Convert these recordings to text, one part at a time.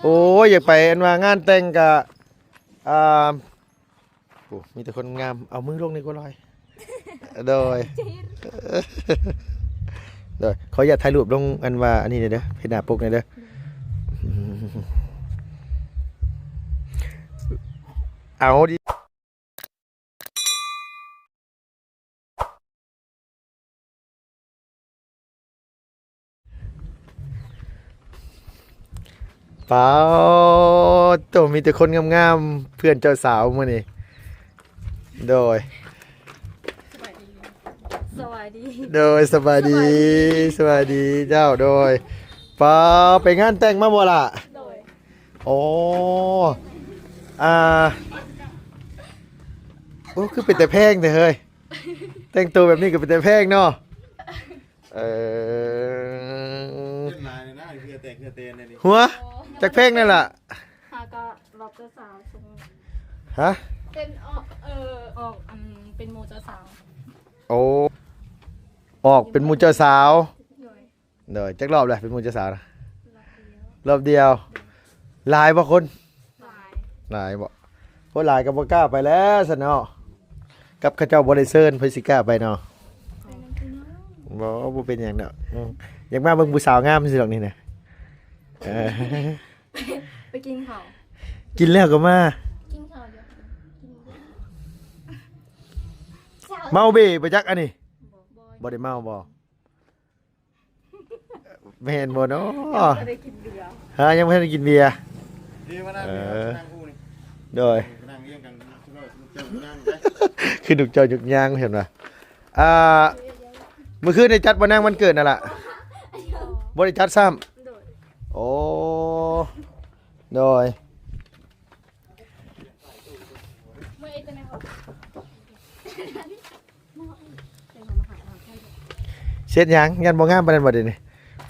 ໂອ້ຍ ຢາກໄປ ອັນວ່າງານແຕ່ງກະ ອ່າ ໂອ້ ມີແຕ່ຄົນງາມ ເອົາມືລົງນີ້ກວ່າລອຍ. ໂດຍ ໂດຍ ຂໍອະນຸຍາດຖ່າຍຮູບລົງ ອັນວ່າ ອັນນີ້ແດ່ເດີ ເພຈໜ້າປົກແດ່ເດີ. ເອົາດີ. ປາດໂທ້ ມີແຕ່ຄົນງາມໆ ເພື່ອນເຈົ້າສາວມື້ນີ້. ໂດຍ ສະບາຍດີ ສະບາຍດີ ໂດຍ ສະບາຍດີ ສະບາຍດີ ສະບາຍດີເຈົ້າ. ໂດຍ ປາດ ໄປງານແຕ່ງມາບໍ່ລະ? ໂດຍ ໂອ້ ອ່າ ໂອ້ ຄືເປັນຕາແພງແທ້ເຮີ້ຍ ແຕ່ງໂຕແບບນີ້ກໍເປັນຕາແພງເນາະ. ເອີ ເງິນຫຼາຍແດ່ນະ ເຫື່ອແຕກເຫື່ອແຕນແດ່ນີ້ ຫົວ ຈັກແພງນັ້ນລະ? ຫາກໍລັບເຈົ້າສາວສົ່ງ ຮະ? ເປັນ ອອກ ເອີ ອອກ ອັນ ເປັນໝູ່ເຈົ້າສາວ. ໂອ້ ອອກເປັນໝູ່ເຈົ້າສາວ. ໂດຍ ໂດຍ ຈັກລອບແລ້ວເປັນໝູ່ເຈົ້າສາວນະ? ລອບດຽວ ລອບດຽວ. ໂດຍ ຫຼາຍບໍ່ຄົນ? ຫຼາຍ ຫຼາຍບໍ່? ໂອ້ ຫຼາຍກໍບໍ່ກ້າໄປແລ້ວຊັ້ນເນາະ ກັບເຂົາເຈົ້າບໍ່ໄດ້ເຊີນ ໃຜຊິກ້າໄປເນາະ? ບໍ່ ບໍ່ເປັນຫຍັງດອກ. ອືມ ຢາກມາເບິ່ງຜູ້ສາວງາມຊື່ດອກນີ້ນະ. ເອີ ໄປກິນເຂົ້າ ກິນແລ້ວກໍມາ ກິນເຂົ້າຢູ່ ກິນ ເມົາເບບໍ່ຈັກອັນນີ້? ບໍ່ ບໍ່ໄດ້ເມົາບໍ່? ແມ່ນບໍ່ເນາະ? ຍັງບໍ່ໄດ້ກິນເບຍ ຮະ ຍັງບໍ່ທັນໄດ້ກິນເບຍ. ເອີ ໂດຍ ຄືລູກເຈົ້າຍຸກຍາງເຫັນວ່າ ອ່າ ມື້ຄືນໄດ້ຈັດບໍ່ນາງວັນເກີດນັ້ນລະ? ບໍ່ໄດ້ຈັດຊ້ຳ. ໂອ້ ໂດຍ. ເຊັດຫຍັງ? ຢ້ານບໍ່ງາມປານນັ້ນບໍ່ເດນີ້?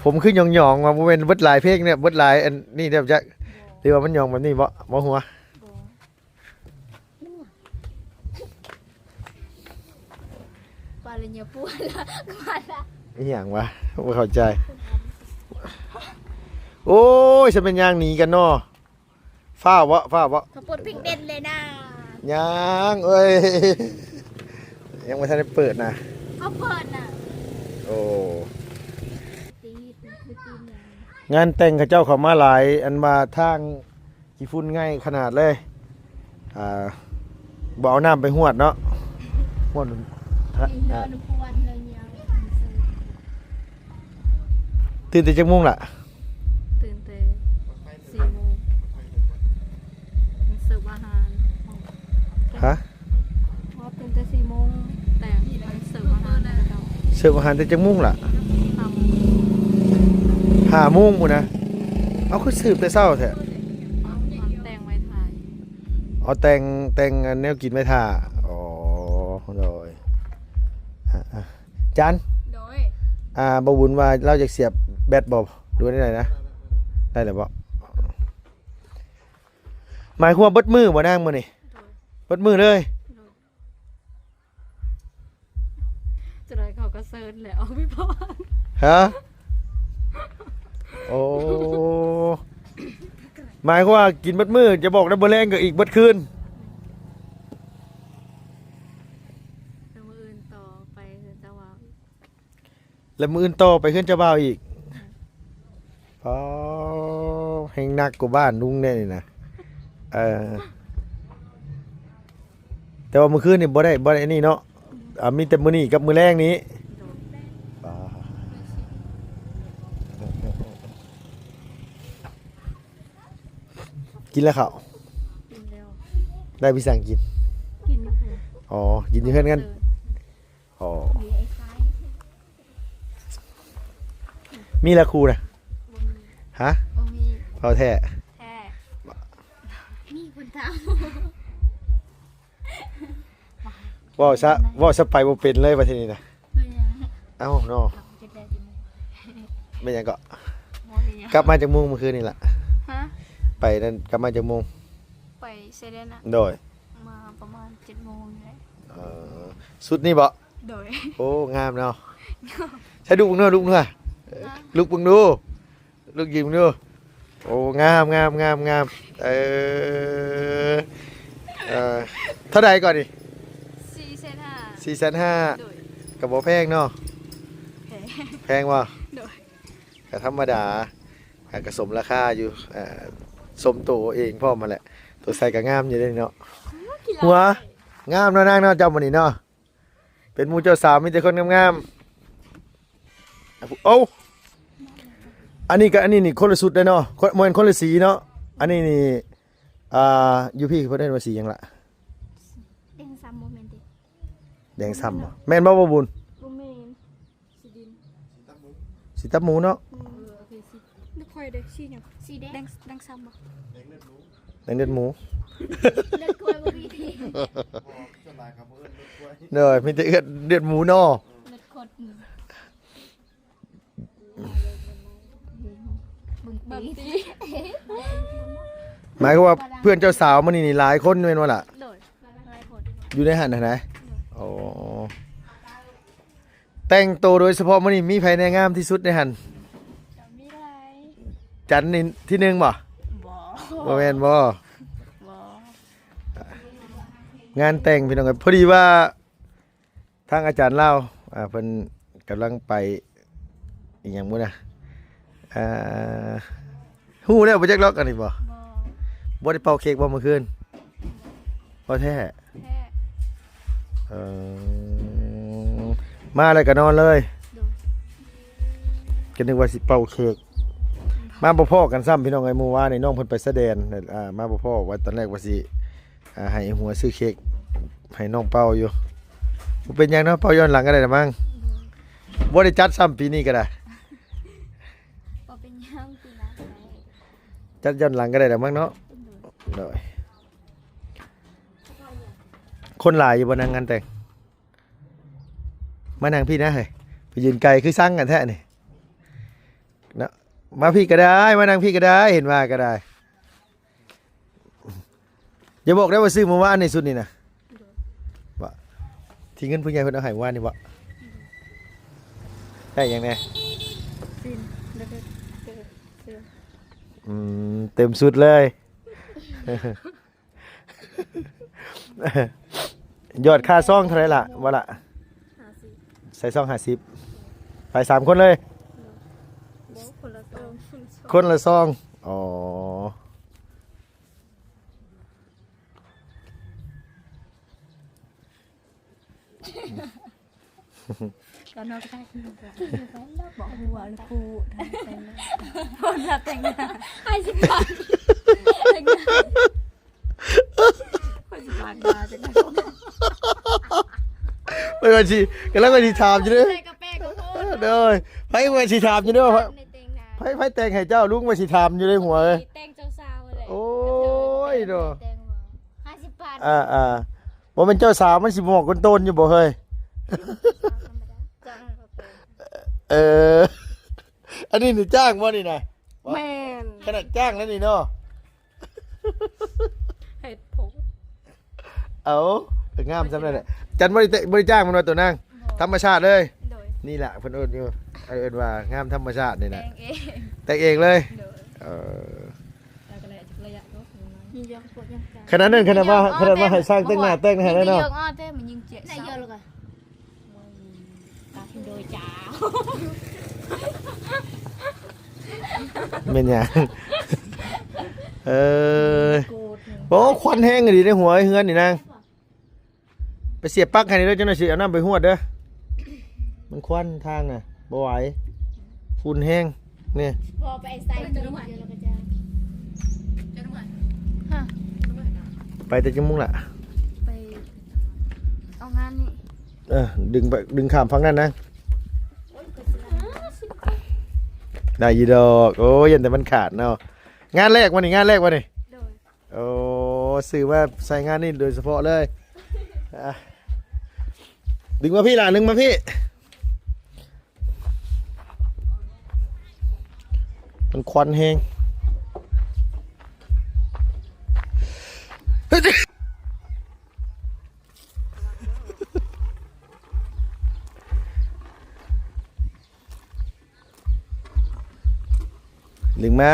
ຜົມຄືຫຍອງໆ ວ່າບໍ່ແມ່ນເບິດຫຼາຍເພງເນຍ ເບິດຫຼາຍອັນນີ້ເດ້ຈັກ ຫຼືວ່າມັນຫຍອງແບບນີ້ບໍ່? ບໍ່ຫົວ ປາລິນຍາປູ ມາລະ ອີຫຍັງວະ? ບໍ່ເຂົ້າໃຈ. ໂອ້ຍ ຊະແມ່ນຍ່າງໜີກັນເນາະ. ຟ້າວເບາະ ຟ້າວເບາະ ເຂົາເປີດເພງເດັ່ນເລີຍນະ. ຍັງເອີຍ ຍັງບໍ່ທັນໄດ້ເປີດນະ ເຂົາເປີດນະ. ໂອ້ ງານແຕ່ງເຂົາເຈົ້າເຂົ້າມາຫຼາຍ ອັນວ່າທາງຂີ້ຝຸ່ນໄງ່ຂະໜາດເລີຍ. ອ່າ ບໍ່ເອົານ້ຳໄປຫວດເນາະ ຫວດ ຕື່ນແຕ່ຈັກໂມງລະ? ຕື່ນແຕ່ສີ່ໂມງ ເສີບອາຫານ. ຮະ? ຕື່ນແຕ່ສີ່ໂມງ ແຕ່ງ ເສີບອາຫານ. ເສີບອາຫານແຕ່ຈັກໂມງລະ? ຫ້າໂມງ ຫ້າໂມງພຸ້ນນະ. ເອົາ ຄືສືບແຕ່ເຊົ້າແທ້? ເອົາ ແຕ່ງໄວ້ຖ້າ ເອົາ ແຕ່ງ ແຕ່ງແນວກິນໄວ້ຖ້າ. ອໍ ໂດຍ ອາ ອາ ຈັນ ໂດຍ ອ່າ ບ່າວບຸນວ່າລາວຢາກສຽບແບັດບໍ່ ຫຼືວ່າແນວໃດນະ? ໄດ້ແລ້ວບໍ່? ໝາຍຄວາມວ່າເບິດມື້ບໍ່ນາງມື້ນີ້? ໂດຍ ເບິດມື້ເລີຍ. ໂດຍ ຈະໄດ້ເຂົາກໍເຊີນແຫຼະ ອອກໄປພ້ອມ. ຮະ? ໂອ້ ໝາຍຄວາມວ່າກິນເບິດມື້ ຈະບອກໄດ້ມື້ແລງກໍອີກເບິດຄືນ. ແລ້ວມື້ອື່ນຕໍ່ໄປເຮືອນເຈົ້າບ່າວອີກ ແລ້ວມື້ອື່ນຕໍ່ໄປເຮືອນເຈົ້າບ່າວອີກ. ອໍ ແຮ່ງໜັກກວ່າບ້ານລຸງແດ່ນີ້ນະ. ເອີ ແຕ່ວ່າມື້ຄືນນີ້ບໍ່ໄດ້ ບໍ່ໄດ້ອັນນີ້ເນາະ. ອ່າ ມີແຕ່ມື້ນີ້ກັບມື້ແລງນີ້. ກິນແລ້ວເຂົ້າ? ກິນແລ້ວ. ໄດ້ໄປສັ່ງກິນ? ກິນຢູ່ພຸ້ນ. ອໍ ກິນຢູ່ເຮືອນກັນ. ອໍ ມີລະຄູນະ? ບໍ່ມີ. ຮະ? ບໍ່ມີ. ເວົ້າແທ້? ແທ້. ມີຄົນຖາມ. ເວົ້າຊະ ເວົ້າຊະໄປບໍ່ເປັນເລີຍປະເທດນີ້ນະ. ເປັນຫຍັງ? ເອົ້າເນາະ. ເປັນຫຍັງເກາະ? ບໍ່ເປັນຫຍັງ. ກັບມາຈັກໂມງມື້ຄືນນີ້ລະ? ຮະ? ໄປນັ້ນກັບມາຈັກໂມງ? ໄປເຊເດນນະ. ໂດຍ. ມາປະມານເຈັດໂມງນີ້ແຫຼະ. ເອີ ຊຸດນີ້ບໍ? ໂດຍ. ໂອ້ ງາມເນາະ. ໃຊ້ລຸກເບິ່ງດູ ລຸກເບິ່ງດູ. ຮະ? ລຸກເບິ່ງດູ ລຸກຍິງເບິ່ງດູ. ໂອ້ ງາມໆໆໆ ເອີ ເອີ ເທົ່າໃດກ່ອນນີ້? ສີ່ແສນຫ້າ ສີ່ແສນຫ້າ ໂດຍ ກໍບໍ່ແພງເນາະ. ແພງ ແພງບໍ່? ໂດຍ ກໍທຳມະດາ ກໍສົມລາຄາຢູ່ ເອີ ສົມໂຕເອງພ້ອມຫັ້ນແຫຼະ. ໂຕໃສ່ກໍງາມຢູ່ເດ້ເນາະ. ຫົວງາມເນາະນາງເນາະ ເຈົ້າມື້ນີ້ເນາະ. ເປັນໝູ່ເຈົ້າສາວມີແຕ່ຄົນງາມໆ. ເອົ້າ ອັນນີ້ກັບອັນນີ້ນີ້ຄົນລະຊຸດເດ້ເນາະ ຄົນ ບໍ່ແມ່ນຄົນລະສີເນາະ. ອັນນີ້ນີ້ ອ່າ ຢູ່ພີ້ເພິ່ນເອີ້ນວ່າສີຫຍັງລະ? ແດງຊ້ຳບໍ່ແມ່ນຕິ? ແດງຊ້ຳບໍ່? ແມ່ນບໍ່ ບໍ່ບຸນ? ບໍ່ແມ່ນ ສີດິນ ສີຕັບໝູເນາະ. ອືມ ເອີ ໂອເຄ ສີ ແລ້ວຂ້ອຍເດ້ ສີຫຍັງ? ສີແດງ ແດງ ແດງຊ້ຳບໍ່? ແດງເລືອດໝູ ແດງເລືອດໝູ ເລືອດຄວາຍບໍ່ມີທີ ສ່ວນຫຼາຍເຂົາບໍ່ເອີ້ນເລືອດຄວາຍ ໂດຍ ມີແຕ່ເລືອດ ເລືອດໝູເນາະ ເລືອດຄົນ. ເບິ່ງຕີ ໝາຍຄວາມວ່າເພື່ອນເຈົ້າສາວມື້ນີ້ນີ້ຫຼາຍຄົນແມ່ນບໍ່ລະ? ໂດຍ ຫຼາຍຄົນ ຢູ່ໃນຫັ້ນຫັ້ນນະ. ໂອ້ ແຕ່ງໂຕໂດຍສະເພາະມື້ນີ້ມີໃຜແນ່ງາມທີ່ສຸດໃນຫັ້ນ? ກໍມີຫຼາຍ ຈັນນີ້ທີໜຶ່ງບໍ່? ບໍ່ ບໍ່ແມ່ນບໍ່? ບໍ່ ງານແຕ່ງພີ່ນ້ອງເອີຍ ພໍດີວ່າທາງອາຈານລາວ ອ່າ ເພິ່ນກຳລັງໄປອີ່ຫຍັງບໍ່ນະ ອ່າ ຮູ້ແລ້ວບໍ່ຈັກດອກອັນນີ້ບໍ່? ບໍ່ ບໍ່ໄດ້ເປົ່າເຄ້ກບໍ່ມື້ຄືນ? ບໍ່ແທ້ ແທ້ ເອີ ມາແລ້ວກໍນອນເລີຍ ໂດຍ ກໍນຶກວ່າຊິເປົ່າເຄ້ກ ມາບໍ່ພໍ້ກັນຊ້ຳພີ່ນ້ອງເອີຍ. ມື້ວານນີ້ນ້ອງເພິ່ນໄປຊາແດນ ອ່າ ມາບໍ່ພໍ້ ວ່າຕອນແລກວ່າຊິ ອ່າ ໃຫ້ຫົວຊື້ເຄ້ກໃຫ້ນ້ອງເປົ່າຢູ່ ບໍ່ເປັນຫຍັງເນາະ ເປົ່າຍ້ອນຫຼັງກໍໄດ້ລະມັງ ໂດຍ ບໍ່ໄດ້ຈັດຊ້ຳປີນີ້ກໍໄດ້ ບໍ່ເປັນຫຍັງ ປີໜ້າກໍໄດ້ ຈັດຍ້ອນຫຼັງກໍໄດ້ລະມັງເນາະ ໂດຍ ໂດຍ. ຄົນຫຼາຍຢູ່ບໍ່ນາງງານແຕ່ງ? ມານັ່ງພີ້ນະເຮີ້ຍ ໄປຢືນໄກຄືຊັງກັນແທ້ນີ້ເນາະ ມາພີ້ກໍໄດ້ ມານັ່ງພີ້ກໍໄດ້ ເຫັນວ່າກໍໄດ້. ຢ່າບອກໄດ້ວ່າຊື້ມື້ວານນີ້ຊຸດນີ້ນະ ໂດຍ ວ່າທີ່ເງິນຜູ້ໃຫຍ່ເພິ່ນເອົາໃຫ້ມື້ວານນີ້ບໍ່? ໂດຍ ໄດ້ຫຍັງແດ່? ຊີ້ນ ເດີ ເດີ ເດີ ອືມ ເຕັມຊຸດເລີຍ. ຍອດຄ່າຊອງເທົ່າໃດລະ ວ່າລະ? ຫ້າສິບ ໃສ່ຊອງຫ້າສິບ ໄປສາມຄົນເລີຍ? ບໍ່ ຄົນລະຊອງ ຄົນລະຊອງ ອໍ. ກະນອກກະໄດ້ ບອກຫົວລູກຄູ່ ທາງແຕ່ງໜ້າ ຄົນລະແຕ່ງໜ້າ ໃຫ້ສິບພັນ ແຕ່ງໜ້າ ຂ້ອຍຊິບາດມາຈັ່ງໃດ ຂ້ອຍວ່າຊິ ກຳລັງວ່າຊິຖາມຢູ່ເດ້ ໃສ່ກະແປກະໂພດ ໂດຍ ໃຜວ່າຊິຖາມຢູ່ເດ້ ໃນແຕ່ງໜ້າ ໃຜ ໃຜແຕ່ງໃຫ້ເຈົ້າ ລຸງວ່າຊິຖາມຢູ່ເດ້ ຫົວເອີຍ ແຕ່ງເຈົ້າສາວແຫຼະ ໂອ້ຍເນາະ ແຕ່ງຫົວ ຫ້າສິບພັນ ອ່າໆ ບໍ່ແມ່ນເຈົ້າສາວມັນຊິໝອກກົ້ນໂຕນຢູ່ບໍ່ເຮີ້ຍ? ເອີ ອັນນີ້ນີ້ຈ້າງບໍ່ນີ້ນະ? ແມ່ນ ຂະໜາດຈ້າງແລ້ວນີ້ເນາະ ເຮັດຜົມ ເອົາ ກໍງາມສ່ຳນັ້ນແຫຼະ. ຈັນບໍ່ໄດ້ ບໍ່ໄດ້ຈ້າງມັນວ່າໂຕນາງ? ບໍ່ ທຳມະຊາດເລີຍ? ໂດຍ ນີ້ແຫຼະເພິ່ນເອີ້ນຢູ່ ເອີ້ນວ່າງາມທຳມະຊາດນີ້ນະ ແຕ່ງເອງ ແຕ່ງເອງເລີຍ? ໂດຍ ເອີ ຂະໜາດນັ້ນ ຂະໜາດວ່າ ຂະໜາດວ່າໃຫ້ຊ່າງແຕ່ງໜ້າແຕ່ງໃຫ້ແລ້ວເນາະ ແມ່ນຫຍັງ? ແມ່ນຫຍັງ? ເອີ ໂອ້ ຄວັນແຮງອີ່ຫຼີໃນຫົວເຮືອນນີ້ນາງ. ໄປສຽບປັກໃຫ້ເດີ ຈັກໜ້ອຍຊິເອົານ້ຳໄປຫວດເດີ ມັນຄວັນທາງນະ ບໍ່ໄຫວ ຝຸ່ນແຮງນີ້. ພໍໄປໃສ່ ໄປແຕ່ຈັກໂມງລະ? ໄປເອົາງານນີ້ ເອີ ດຶງໄປ ດຶງຂ້າມຝັ່ງນັ້ນນະ ໄດ້ຢູ່ດອກ. ໂອ້ຍ ຢ້ານແຕ່ມັນຂາດເນາະ. ງານແລກວະນີ້ ງານແລກວະນີ້? ໂດຍ ໂອ້ ຊື້ມາໃສ່ງານນີ້ໂດຍສະເພາະເລີຍ. ອ່ະ ດຶງມາພີ້ລະ ດຶງມາພີ້ ມັນຄວັນແຮງ. ດຶງມາ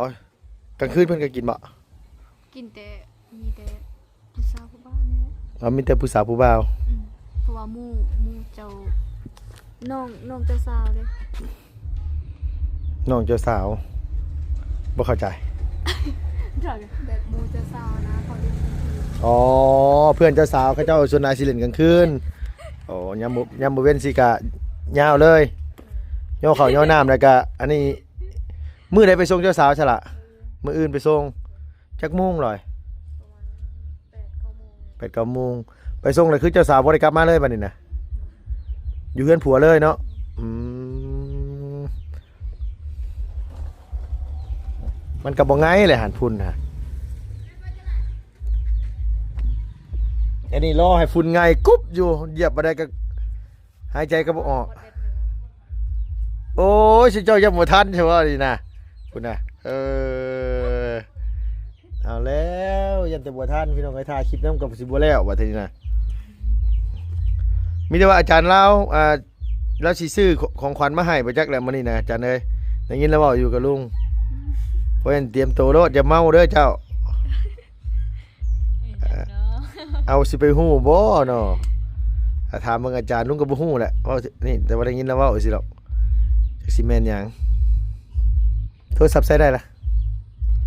ອໍ ກາງຄືນເພິ່ນກໍກິນບໍ່? ກິນແຕ່ ມີແຕ່ຜູ້ສາວຜູ້ບ່າວນີ້ແຫຼະ. ອໍ ມີແຕ່ຜູ້ສາວຜູ້ບ່າວ. ອືມ ເພາະວ່າໝູ່ ໝູ່ເຈົ້າ ນ້ອງ ນ້ອງເຈົ້າສາວເດ້. ນ້ອງເຈົ້າສາວ ບໍ່ເຂົ້າໃຈ. ແບບໝູ່ເຈົ້າສາວນະ ເຂົາເຮັດກາງຄືນ. ອໍ ເພື່ອນເຈົ້າສາວເຂົາເຈົ້າສ່ວນຫຼາຍຊິຫຼິ້ນກາງຄືນ. ໂອ້ ຍາມບໍ່ ຍາມບໍ່ເວັນຊິກະຍາວເລີຍ. ຍໍເຂົ້າຍໍນ້ຳ ແລ້ວກະ ອັນນີ້ ມື້ໃດໄປສົ່ງເຈົ້າສາວຊະລະ? ມື້ອື່ນໄປສົ່ງ. ຈັກໂມງລອຍ? ປະມານແປດເກົ້າໂມງ. ແປດເກົ້າໂມງ ໄປສົ່ງແລ້ວຄືເຈົ້າສາວບໍ່ໄດ້ກັບມາເລີຍບັດນີ້ນະ? ຢູ່ເຮືອນຜົວເລີຍເນາະ. ອືມ ມັນກໍບໍ່ໄງແຫຼະຫັ້ນ ພຸ້ນນະ. ອັນນີ້ລໍໃຫ້ຝຸ່ນໄງກຸບຢູ່ ຢຽບບໍ່ໄດ້ກໍ ຫາຍໃຈກໍບໍ່ອອກ. ໂອ້ຍ ຊິເຈົ້າຍັງບໍ່ທັນຊະວ່ານີ້ນະ ພຸ້ນນະ. ເອີ ເອົາແລ້ວ ຢ້ານແຕ່ບໍ່ທັນ ພີ່ນ້ອງເອີຍ. ຖ່າຍຄລິບນຳກໍຊິບໍ່ແລ້ວບັດນີ້ນະ. ມີແຕ່ວ່າອາຈານລາວ ອ່າ ລາວຊິຊື້ຂອງຂວັນມາໃຫ້ບໍ່ຈັກແຫຼະມື້ນີ້ນະ ອາຈານເອີຍ. ໄດ້ຍິນລາວເວົ້າຢູ່ກັບລຸງ. ເພາະນັ້ນຕຽມໂຕໂລດ ຢ່າເມົາເດີເຈົ້າ. ເອີ ເອີ ເນາະ ເອົາ ຊິໄປຮູ້ບໍ່ເນາະ? ຖ້າຖາມເບິ່ງອາຈານ ລຸງກໍບໍ່ຮູ້ແຫຼະ ເວົ້ານີ້ ແຕ່ວ່າໄດ້ຍິນລາວເວົ້າຊີ້ດອກ ຈັກຊິແມ່ນຫຍັງ. ໂທລະສັບໃຊ້ໄດ້ລະ?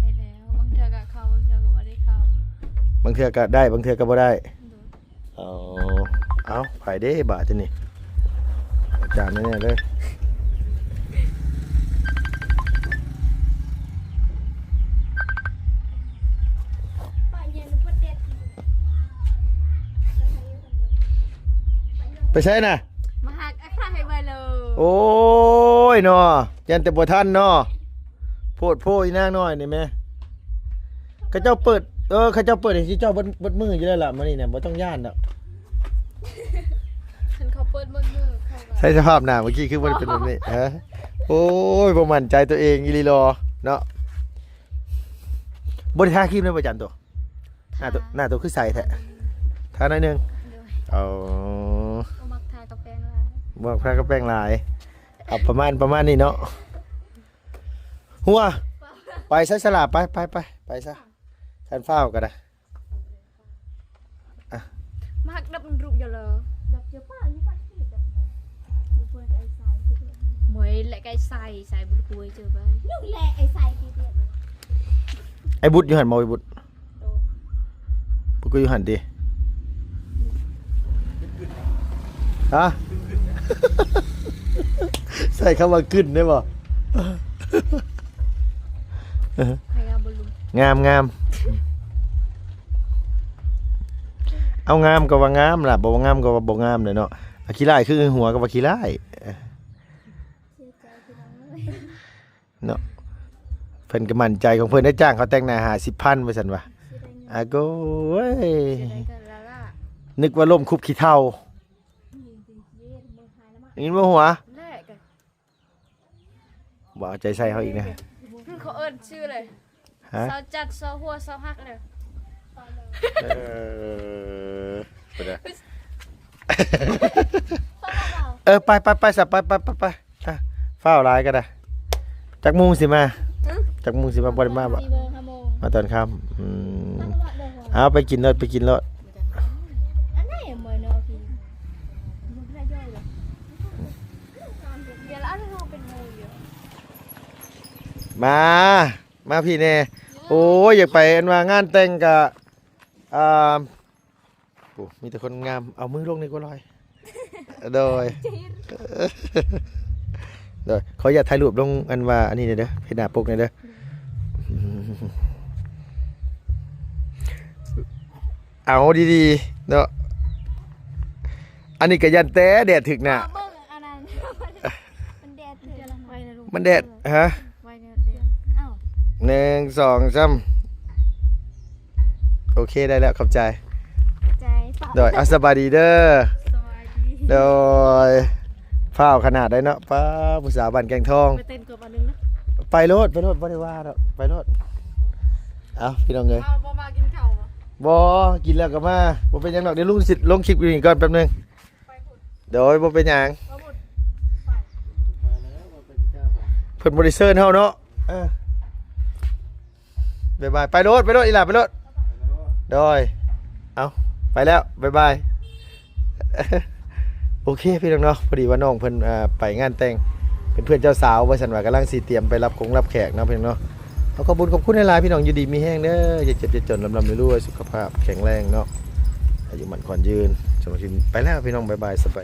ໄດ້ແລ້ວ ບາງເທື່ອກໍເຂົ້າ ບາງເທື່ອກໍບໍ່ໄດ້ເຂົ້າ ບາງເທື່ອກໍໄດ້ ບາງເທື່ອກໍບໍ່ໄດ້. ໂດຍ. ເອົາ ເອົາ ໃຜເດ້ບາດທີນີ້ ອາຈານແນ່ໆເລີຍ. ໄປໃສນະ? ມາຫາກະຂະໃຫ້ໄວເລີຍ. ໂອ້ຍເນາະ ຢ້ານແຕ່ບໍ່ທັນເນາະ. ໂພດໂພອີນາງນ້ອຍນີ້ແມ. ເຂົາເຈົ້າເປີດ ເອີ ເຂົາເຈົ້າເປີດໃຫ້ເຈົ້າເບິດ ເບິດມື້ຢູ່ແລ້ວລະ ມື້ນີ້ນະ ບໍ່ຕ້ອງຢ້ານດອກ. ຄັນເຂົາເປີດໝົດມື້ເຂົາກໍ ໃສ່ສະພາບໜ້າເມື່ອກີ້ຄືບໍ່ໄດ້ເປັນແບບນີ້ ຮະ? ໂອ້ຍ ບໍ່ໝັ້ນໃຈຕົວເອງອີ່ຫຼີຫຼໍເນາະ. ບໍ່ໄດ້ທາຄຣີມເລີຍບໍ່ຈັນໂຕ? ໜ້າໂຕ ທາ ໜ້າໂຕຄືໃສແທ້? ທາໜ້ອຍໜຶ່ງ. ໂດຍ. ອໍ ບໍ່ມັກທາກັບແປ້ງຫຼາຍ ບໍ່ມັກທາກັບແປ້ງຫຼາຍ. ເອົາປະມານ ປະມານນີ້ເນາະ. ຫົວ ໄປຊະສະຫຼາ ໄປ ໄປ ໄປ ໄປຊະ. ຄັນຟ້າວກໍໄດ້ ອ່ະ ມາຮັກດັບມັນຣູບຢູ່ເລີ ດັບເຈົ້າປ້າຢູ່ປາກເຂດດັບມັນ ຢູ່ເພິ່ນໄອ້ຊາຍຄືເດີມ ມວຍແລະໄອ້ຊາຍ ຊາຍບຸນຄຸຍເຈີໄປ ຢູ່ແລະໄອ້ຊາຍຄືເດີມ. ໄອ້ບຸດຢູ່ຫັ້ນບໍ່? ໄອ້ບຸດ ໂຕ ບຸດກໍຢູ່ຫັ້ນຕິ. ຮະ? ໃຊ້ຄຳວ່າກຶ້ນໄດ້ບໍ່? ງາມ ງາມ. ເອົາ ງາມກໍວ່າງາມລະ ບໍ່ງາມກໍວ່າບໍ່ງາມແຫຼະເນາະ. ອາ ຂີ້ລ້າຍຄືຫົວກໍວ່າຂີ້ລ້າຍ. ເນາະ ເພິ່ນກໍໝັ້ນໃຈຂອງເພິ່ນໄດ້ ຈ້າງເຂົາແຕ່ງໜ້າຫ້າສິບພັນວ່າຊັ້ນວ່າ. ອາໂກເອີຍ ນຶກວ່າລົ້ມຄຸບຂີ້ເຖົ້າ. ໄດ້ຍິນບໍ່ຫົວ? ບໍ່ເອົາໃຈໃສ່ເຮົາອີກນະ. ເຂົາເອີ້ນຊື່ເລີຍ. ຮະ? ສາວຈັດ ສາວຫົວ ສາວຮັກເລີຍ. ເອີ ເອີ ໄປ ໄປ ໄປ ໄປ ໄປ ໄປ. ອ່ະ ຟ້າວຫຼາຍກໍໄດ້. ຈັກໂມງຊິມາ? ຮະ? ຈັກໂມງຊິມາ? ບໍ່ໄດ້ມາບໍ່? ສີ່ໂມງ ຫ້າໂມງ ມາຕອນຄ່ຳ. ອືມ ເອົາ ໄປກິນໂລດ ໄປກິນໂລດ. ອັນໃດບໍ່ເນາະ ກິນ ເວລາເຮົາເປັນໂມງຢູ່. ມາ ມາພີ້ແດ່. ໂອ້ຍ ຢາກໄປ ອັນວ່າງານແຕ່ງກະ ອ່າ ໂອ້ ມີແຕ່ຄົນງາມ. ເອົາມືລົງນີ້ກວ່າລອຍ. ໂດຍ ໂດຍ ຂໍອະນຸຍາດຖ່າຍຮູບລົງ ອັນວ່າ ອັນນີ້ແດ່ເດີ ເພຈໜ້າປົກແດ່ເດີ. ເອົາດີໆເນາະ ອັນນີ້ກໍຢ້ານແຕ່ແດດຖືກໜ້າ. ເບິ່ງອັນນັ້ນ ມັນແດດເຖິງ ມັນແດດ ຮະ? ໄວແນວເດ. ເອົ້າ ໜຶ່ງ ສອງ ສາມ. ໂອເຄ ໄດ້ແລ້ວ ຂອບໃຈ ຂອບໃຈ. ໂດຍ ເອົາ ສະບາຍດີເດີ. ສະບາຍດີ. ໂດຍ ຟ້າວຂະໜາດໃດເນາະ. ປ້າ ຜູ້ສາວບ້ານແກ້ງທອງ. ໄປເຕັ້ນກົບອັນໜຶ່ງນະ. ໄປໂລດ ໄປໂລດ ບໍ່ໄດ້ວ່າດອກ ໄປໂລດ. ເອົ້າ ພີ່ນ້ອງເອີຍ ເອົາ ບໍ່ມາກິນເຂົ້າບໍ່? ບໍ່ ກິນແລ້ວກໍມາ. ບໍ່ເປັນຫຍັງດອກ ດຽວລຸງຊິລົງຄລິບຢູ່ນີ້ກ່ອນແປັບໜຶ່ງ. ໂດຍ ບໍ່ເປັນຫຍັງ ເພິ່ນບໍ່ໄດ້ເຊີນເຮົາເນາະ. ເອີ ບາຍບາຍ ໄປໂລດ ໄປໂລດ ອີ່ຫຼ້າ ໄປໂລດ ໂດຍ ເອົາ ໄປແລ້ວ ບາຍບາຍ ໂອເຄ ພີ່ນ້ອງເນາະ ພໍດີວ່ານ້ອງເພິ່ນ ເອີ ໄປງານແຕ່ງ ເປັນເພື່ອນເຈົ້າສາວ ວ່າຊັ້ນວ່າ ກຳລັງຊິຕຽມໄປຮັບຄົງຮັບແຂກເນາະ ພີ່ນ້ອງເນາະ. ເອົາ ຂອບບຸນຂອບຄຸນຫຼາຍໆ ພີ່ນ້ອງ ຢູ່ດີມີແຮງເດີ ຢ່າເຈັບຢ່າຈົນ ລ່ຳໆລວຍໆ ສຸຂະພາບແຂງແຮງເນາະ ອາຍຸໝັ້ນຂວັນຍືນ ສຳລັບທີ່ໄປແລ້ວ ພີ່ນ້ອງ ບາຍບາຍ ສະບາຍ.